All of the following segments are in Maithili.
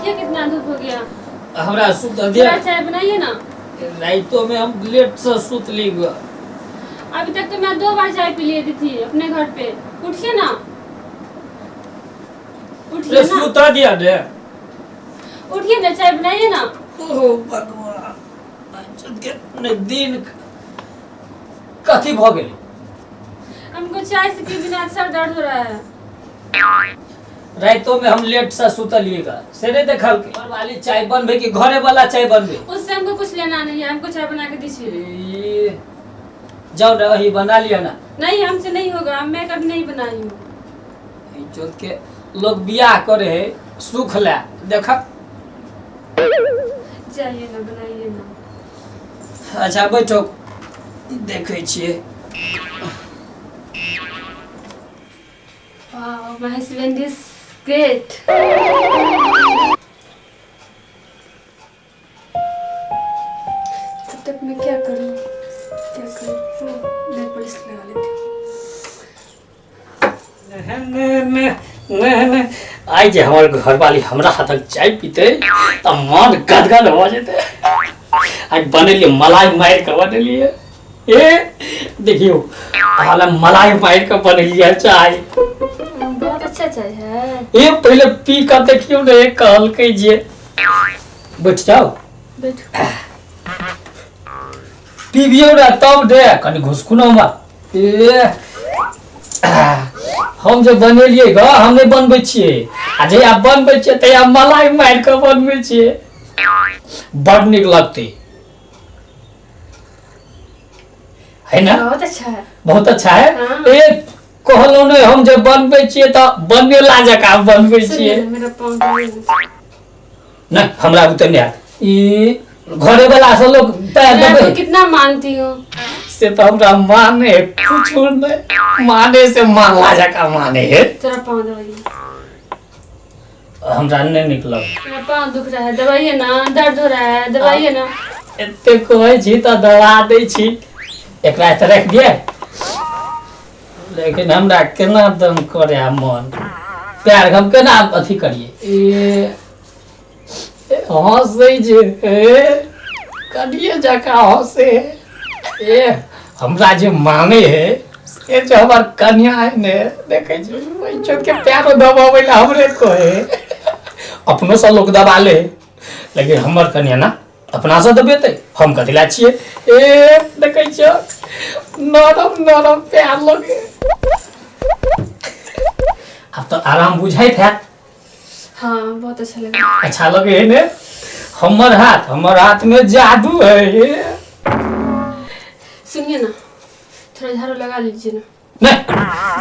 देखिए कितना धूप हो गया। हमरा सुत दिया। थोड़ा चाय बनाइए ना। राइतो में हम लेट से सुतली ग। अभी तक तो मैं 2 बार चाय पी लिए थी अपने घर पे। उठिए ना, उठिए ना। सुता दिया रे। उठिए ना, चाय बनाइए ना। ओ भगवान, के दिन कथी भ गेल? हमको चाय से पी बिना सर दर्द हो रहा है। राइतो में हम लेट से सुतलिएगा, से नहीं देखल के घर वाली चाय बनबे कि घरे वाला चाय बनबे? उससे हमको कुछ लेना नहीं है, हमको चाय बना के दीजिए। जाओ ना, वही बना लिया ना। नहीं, हमसे नहीं होगा, मैं कभी नहीं बनाई हूँ। इज्जत के लोग बियाह करे है सुख ला देखा। चाहिए ना, बनाइए ना। अच्छा बैठो, देखे छिए। Wow, my husband is great. तब तक मैं क्या करूँ, क्या करूँ? मैं पुलिस लगा लेती हूँ। आइ जे हमर घरवाली हमरा हाथक चाय पीते तऽ मन गदगद भऽ जेतै। आइ बनेलियै मलाई मारि कऽ बनेलियै। ए देखियौ, हाला मलाई मारि कऽ बनेलियै चाय। बहुत अच्छा चाय है। ए पहिले पी कऽ देखियौ ने, कहलकै जे बैठ जाओ। बैठो। पीबियौ ने तब दे कनि घुसकू ने हमरा। ए हम जे बनेलियै ग, हम नहि बनबै छियै, आ जहिया बनबै छियै तहिया मलाई मारि कऽ बनबै छियै, बड़ नीक लगतै है ना? बहुत अच्छा है। बहुत अच्छा है। हाँ। ए कहलहुँ ने, हम जे बनबै छियै तऽ बनेला जकाँ बनबै छियै। मेरा पाँव दर्द। नहि, हमरा बुते नहि हैत। ई घरे वाला से लोग पैर मैं दबे। आपको कितना मानती हूँ। से तऽ हमरा माने कुछो नहि माने, से मानला जकाँ माने है। थोड़ा पाँव दबाइए। हमरा नहि नीक लगै। मेरा पाँव दुख रहा है, दबाइए ना, दर्द हो रहा है, दबाइए ना। एते कहै छी तऽ दबा दै छी। एकरा एतऽ राखि दियै, लेकिन हमरा केना दम करे मन पैर, हम केना अथी करियै? ए हँसै छै, ए कनिए जकाँ हँसै। ए हमरा जे माने है से जे हमर कनिया है ने, देखै छी ओहि के पैरो दबाबै लए हमरे कहै। अपनो से लोक दबा ले, लेकिन हमर कनिया ना अपना से दबेतै, हम कथी ला छियै? ए देखै छियै, नरम नरम पैर लगे। आब तऽ आराम बुझाइत हैत। हाँ, बहुत अच्छा लगा। अच्छा लगे है ने? हमर हाथ, हमर हाथ में जादू है। सुनिए ना, थोड़ा झाड़ू लगा लीजिए ना। नहीं।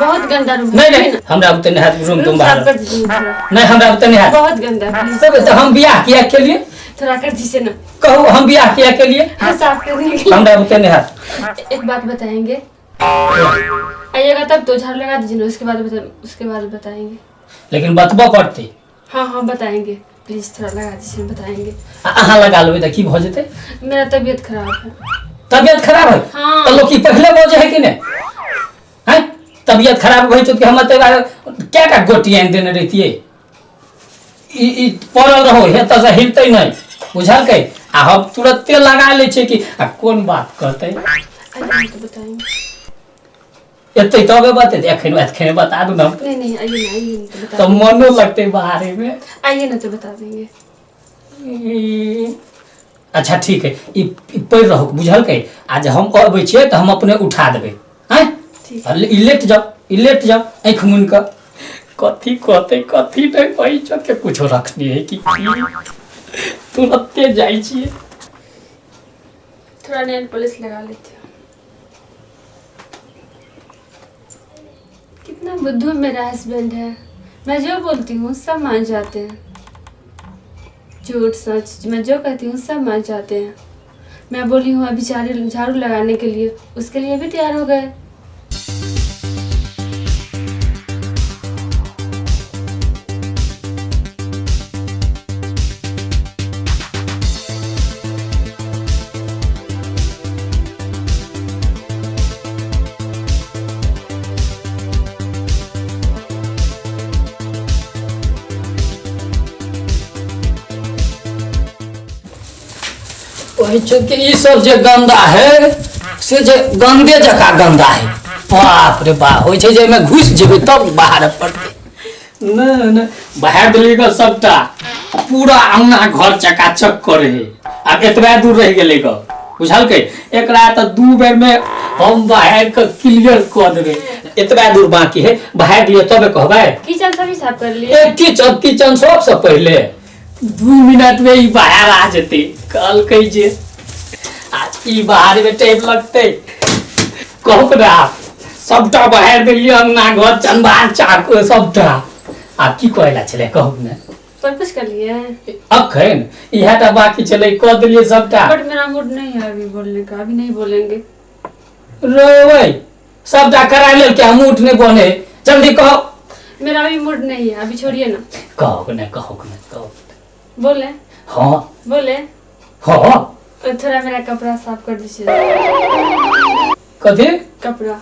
बहुत गंदा रूम है। नहीं नहीं, हमरा बुते नहीं हाथ रूम तुम रूम साफ बाहर कर दीजिए थोड़ा। नहीं, हमरा बुते नहीं हाथ। बहुत गंदा है, प्लीज। तब तो हम बियाह किया के लिए? थोड़ा कर दीजिए ना। कहू, हम बियाह किया के लिए? हाँ, साफ करने के लिए। हमरा बुते नहीं हाथ। एक बात बताएंगे, आइएगा तब तो झाड़ू लगा दीजिए ना, उसके बाद उसके बाद बताएंगे। लेकिन बतबऽ पड़तै। हाँ हाँ, बताएंगे, प्लीज थोड़ा लगा दीजिए, बताएंगे। आ अहाँ लगा लेबै तऽ की भऽ जेतै? मेरा तबीयत खराब है। तबियत खराब है? हाँ। तऽ लोक ई पहिले बजै है कि नहि? हैं, तबियत खराब होइ छै कि हम एते बार क्या टा गोटी आनि देने रहितियै। ई ई पड़ल रहो, हेतऽ से हिलतै नहि, बुझलकै? आ हम तुरते लगा लै छियै कि आ कोन बात कहतै। आइए ना तो बताएंगे। एतै तबे बतेतै, एखन एखन बता दू ने। नहीं नहीं, आइए ना, आइए ना तो बता तऽ मनो लगतै बाहरे मे। आइए ना तो बता देंगे। ई, अच्छा ठीक है, ई ई पड़ि रहू, बुझलकै? आ जे हम अबै छियै तऽ हम अपने उठा देबै। आँय? ठीक। आ ई लेट जाओ, ई लेट जाओ, आँखि मुनि कऽ। कथी कहतै कथी नहि कहै छौ के कुछो रखने है कि की? तुरते जाइ छियै। थोड़ा नेल पॉलिश लगा लेती हूँ। कितना बुद्धू मेरा हस्बैंड है, मैं जो बोलती हूँ सब मान जाते हैं। झूठ सच मैं जो कहती हूँ सब मान जाते हैं। मैं बोली हूँ अभी झाड़ू झाड़ू लगाने के लिए, उसके लिए भी तैयार हो गए। ओहि चलते ई सब जे गंदा है से जे गंदे जकाँ गंदा है। बाप रे बाप, होइ छै जे एहिमे घुसि जेबै तब बाहर पड़तै। नहि नहि, बहार देलियै ग सबटा, पूरा अंगना घर चकाचक करे है। आब एतबा दूर रहि गेलै ग, बुझलकै? एकरा तऽ 2 बेर में हम बहार के क्लियर कऽ देबै। एतबा दूर बाकी है, बहार दियौ तबे कहबै। किचन सब ही साफ कर लिए? ए किचन, किचन सबसँ पहिले 2 मिनट में ई बाहर आ जेतै। कहलकै जे आ ई बाहर में टाइम लगतै। कहू ने आप, सबटा बहार देलियै अंगना घर चंदार चाकू सबटा। आब की कहै ला छलै कहू ने? सब कुछ कर लिए? अखन इएह टा बाकी छलै, कऽ देलियै सबटा। बट मेरा मूड नहीं है अभी बोलने का, अभी नहीं बोलेंगे। रोबै सबटा करा लेलकै, हम मूड नहीं बने, जल्दी कहो। मेरा अभी मूड नहीं है, अभी छोड़िए ना। कहो ने, कहो ने, कहो। बोले? हाँ। बोले? हाँ। और थोड़ा मेरा कपड़ा साफ कर दीजिए। कथी? कपड़ा।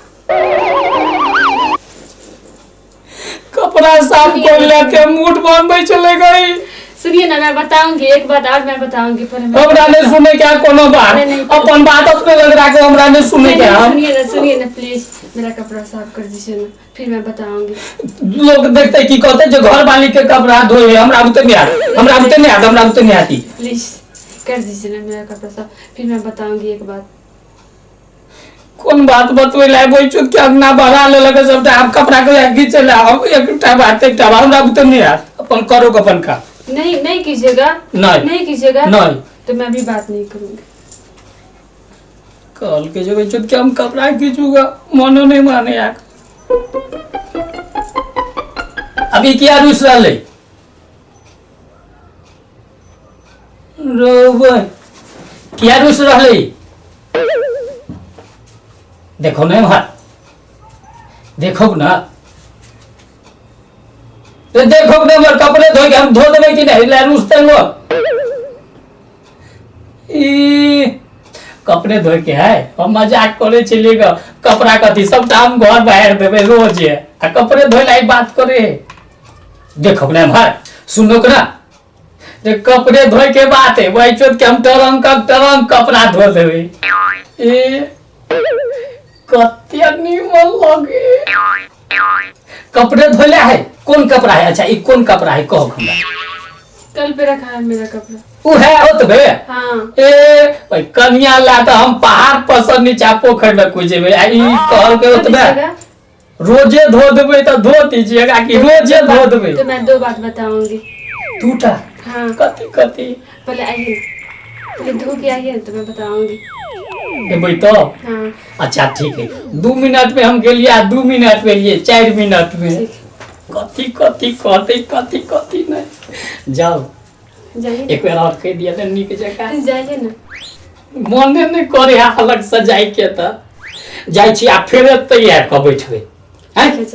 कपड़ा साफ कर लेते मूड बनबै चले गई। सुनिए ना, मैं बताऊंगी एक बात और, मैं बताऊंगी पर हमरा नहीं सुने क्या कोनो बात। नहीं, नहीं। अपन बात अपने लग रहा हमरा नहीं सुने नहीं, क्या। नहीं, सुनिए ना, सुनिए ना प्लीज, मेरा कपड़ा साफ कर दीजिए ना, फिर मैं बताऊंगी। लोग देखते की कहते जो घर वाली के कपड़ा धोए, हमरा बुते नहीं आती, हमरा बुते नहीं आती, हमरा बुते नहीं आती। प्लीज कर दीजिए ना मेरा कपड़ा साफ, फिर मैं बताऊंगी एक बात। कोन बात बतबै ला आबै छौ कि अंगना बढ़ा लेलक सबटा, आब कपड़ा के घीचै ला आब एकटा बात, एकटा बात हमरा बुते नहीं आत, अपन करो अपन का। नहीं, नहीं कीजिएगा। नहीं। नहीं कीजिएगा। नहीं। तो मैं भी बात नहीं करूंगी। कल के जो बच्चों के हम कपड़ा खींचूंगा, मनो नहीं माने यार। अभी क्या दूसरा ले रोबे क्या दूसरा ले देखो ना भाई, देखो ना तो देखो ना हमर कपड़े धोइ के हम धो देबै कि नहीं, ले रुसते लो ई कपड़े धोइ के है। हम मजाक करे छलियै ग, कपड़ा कथी सबटा हम घर बाहर देबै रोज, आ कपड़े धोइ ला बात करे। देखो ना भाई, सुनो ना जे कपड़े धोइ के बात है, वही चोट के हम टरंग टरंग कपड़ा धो देबै। ए कते नीमन लगे कपड़े धोले है। कोन कपड़ा है? अच्छा ई कोन कपड़ा है कहो हमरा। कल पे रखा है मेरा कपड़ा। उ है ओतबे? हाँ। ए भाई कनिया ला तो हम पहाड़ पर से नीचा पोखर में कूद जेबै, आ ई कहल के ओतबे रोजे धो देबै तो धो दीजिएगा कि रोजे धो देबै। तो मैं 2 बात बताऊंगी। 2टा? हाँ। कथी कथी? पहले आइए, पहले धो के आइए तो मैं बताऊंगी। एबै तो? हाँ। अच्छा ठीक है, 2 मिनट में हम गेलिए, 2 मिनट में लिए, 4 मिनट में। कथी कथी कहते कथी कथी नहीं। जाओ जाइए। एक बेर और कह दिया नीक जकाँ। जाइए ना। मने नहीं करे है अलग से जाय के, तो जाइ छी आ फेर एतै आबि कऽ बैठबै। हैं?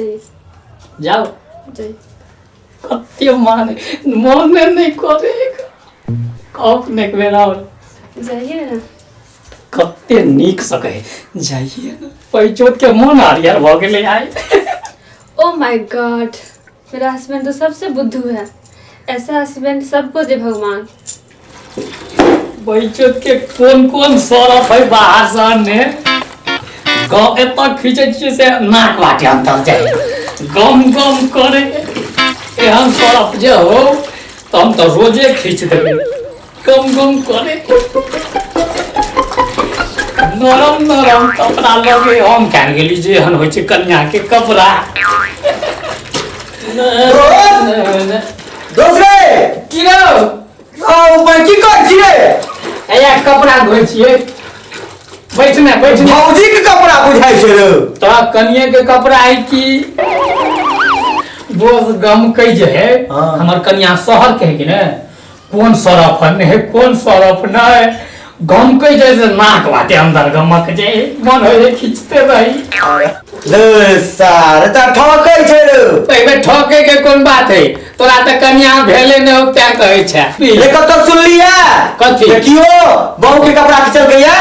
जाओ। जाइए। कते माने मने नहीं करे, कहू ने एक बेर और। जाइए ना। कते नीक से कहे जाइए ना, पैचोत के मन हरियर भऽ गेलै आइ। ओ my God, मेरा हस्बैंड तो सबसे बुद्धू है, ऐसा हस्बैंड सबको दे भगवान। पैचोत के कोन कोन सरफ है बाहर से ने गाँव एतऽ खींचै छियै से नाक बाटे अंदर जाय, गम गम करे। एहन सरफ जे हो तऽ हम तऽ रोजे खींच देबै, गम गम करे, नरम नरम कपड़ा लगे। हम कह गेली जे एहन होइ छै कन्या के कपड़ा। दोस्त रे की रौ? ऊपर की कर छियै? हैया कपड़ा धोइ छियै। बैठने बैठने। भौजी के कपड़ा बुझाइ छै रौ। तऽ कनिये के कपड़ा है की बोस गमकै जे है। हाँ। हमर कनिया शहर के है कि ने, कोन सरफ है कोन सरफ नहीं, गमकै जे से नाक बाटे अंदर गमक जे मन होइ खींचते रही। ले सार त ठकै छै रौ। एहिमे ठकै के कोन बात है, तोरा तऽ कनिया भेले नहि हो तें कहै छै। ले कतऽ सुनलियै? कथी? देखियो बहू के कपड़ा खींचल गया।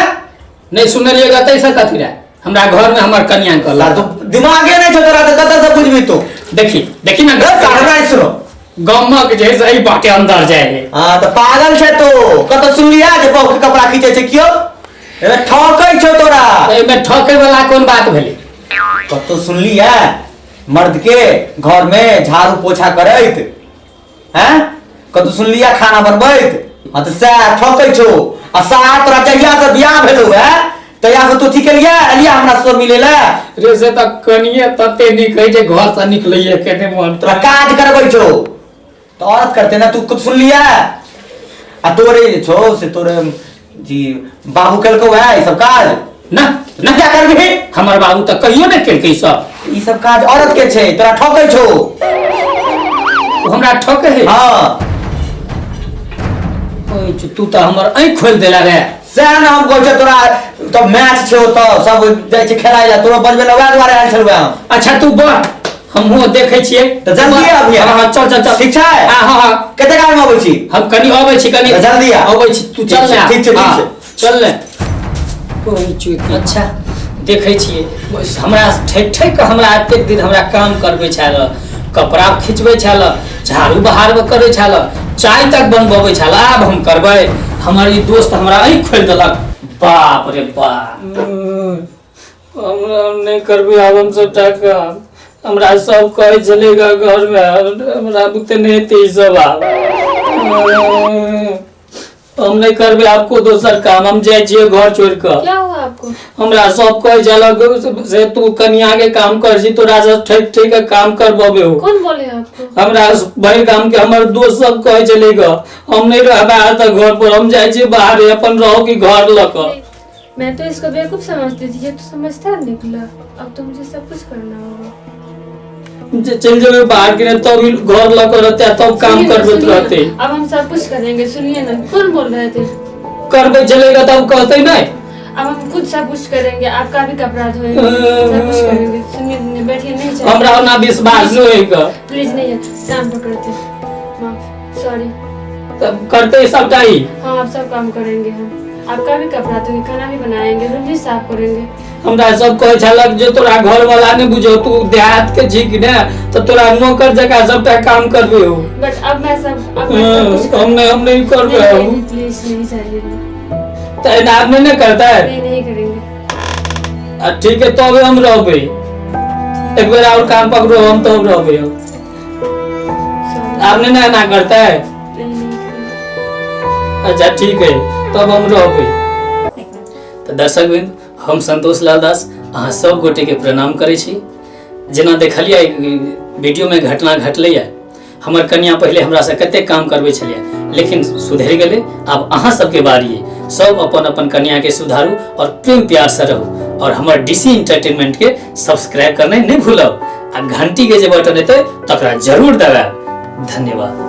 नहीं सुनलियै कतै से कथी रे, हमरा घर में हमर कनिया कहलक। तो दिमागे नहीं छौ तोरा, तऽ कतऽ से बुझबी तू? देखी देखी ना सार हमरा सुनो, गमक जे है से एहि बाटे अंदर जाय है। हाँ तऽ पागल छै तू, कतऽ सुनलिया जे बहु के कपड़ा खींचै छै कियो? एमे ठकै छौ तोरा। एहिमे ठकै वाला कोन बात भेलै? कतौ सुनलिया मर्द के घर में झाड़ू पोछा करैत? हैं, कतौ सुनलिया खाना बनबैत? हाँ तऽ सएह ठकै छौ। आ साह तोरा जहिया से बियाह भेलौ है तहिया से तू अथी केलिया एलिया हमरा से मिले ला? रे से तऽ कनिये तते नीक है जे घर से निकलैये के नहि मन। तोरा काज करबै छौ तऽ औरत करते ना, तू कुछ सुनलिया? आ तोरे जे छौ से तोरे जी बाबू केलकौ है ई सब काज? ना ना, क्या करबिही? हमर बाबू तऽ कहियो नहि केलकै ई सब। ई सब काज औरत के छै, तोरा ठकै छौ। ओ हमरा ठकै है? हाँ। ओइ तू तऽ हमर आँखि खोलि देला रे। सएह ने हम कहै छियौ तोरा, तऽ मैच छै ओतऽ, सब जाइ छै खेलाइ लए, तोरा बजबै लए वएह दुआरे आयल छलहुँ हम। अच्छा तू बढ़, हमहूँ देखै छियै। तऽ जल्दी आबिहे। हाँ हाँ, चल चल चल। ठीक छै? हाँ हाँ हाँ। कते काल मे अबै छी? हम कनि अबै छी, कनि तऽ जल्दी आ। अबै छी, तू चल ने। ठीक छै, ठीक हाँ, छै। चल ने। कोई चीज अच्छा देखै छियै, हमरा ठकि ठकि कऽ हमरा एतेक दिन हमरा काम करबै छल, कपड़ा खिचबै छल, झाड़ू बहार करै छल, चाय तक बनबबै छल, आब हम करबै? हमर ई दोस्त हमरा आँखि खोलि देलक। बाप रे बाप, हमरा नहि करबै आब हम सबटा काम। हमरा सब कहै छलै घरमे, हमरा बुते नहि हेतै ई सब, आब हम नहि करबै आपको दोसर काम, हम जाइ छियै घर छोड़ि कऽ। क्या हुआ आपको? हमरा सब कहै छलक से तू कनिया के काम कर छी, तोरा से ठकि ठकि के काम करबबे हो। कौन बोले आपको? हमरा भरि गाम के हमर दोस्त सब कहै छलै ग, हम नहि रहबै आब तऽ घर पर, हम जाइ छियै बाहरे, अपन रहू कि घर लऽ कऽ। मैं तो इसको बेवकूफ समझती थी, ये तो समझदार निकला। अब तो मुझे सब कुछ करना होगा। जे चलि जेबै बाहर के तब ई घर लऽ कऽ रहतै आ तब काम सुनिए ना, करबैत सुनिए ना। रहतै। अब हम सब कुछ करेंगे। सुनिए ना, कौन बोल रहे थे? करबै छलै ग तब कहतै नहि। अब हम खुद सब कुछ करेंगे, आपका भी कपड़ा धोएंगे, सब कुछ करेंगे। सुनिए ना, बैठिए, नहीं चाहिए। हमरा ओना विश्वास नहि होय ग। प्लीज नहीं है, कान पकड़ते, माफ, सॉरी। तब करतै सबटा ई? हाँ, आप सब काम करेंगे हम, आपका भी कपड़ा धोएंगे, खाना भी बनाएंगे, रूम भी साफ करेंगे। हमरा सब कहै छलक जे तोरा घर वाला नहि बुझौ, तू देहात के छी कि ने, तऽ तोरा नौकर जकाँ सबटा काम करबे हो। बट अब मैं सब, अब मैं सब कुछ हम नहीं, हम नहीं करबे। नहीं, हम नहीं, प्लीज नहीं चाहिए। तऽ एना आदमी नहि करतै। नहीं, नहीं करेंगे। आ ठीक है, तब हम रहबै। एक बेर और काम पकड़ो हम तब रहबै हम। सॉरी। आब नहि ने एना करतै? नहीं, नहीं करेंगे। अच्छा ठीक है, तब हम रहबै। तऽ दर्शक वृंद, हम संतोष लाल दास अहाँ सब गोटेके प्रणाम करै छी। जेना देखलियै वीडियोमे घटना घटलैए, हमर कनिया पहिले हमरासँ कतेक काम करबै छलियै, लेकिन सुधरि गेलै। आब अहाँ सबके बारी अइ, सब अपन अपन कनियाके सुधारू और प्रेम प्यारसँ रहू और हमर डीसी एंटरटेनमेंटके सब्सक्राइब करनाइ नहि भूलब आ घंटीके जे बटन एतै तकरा जरूर दबायब। धन्यवाद।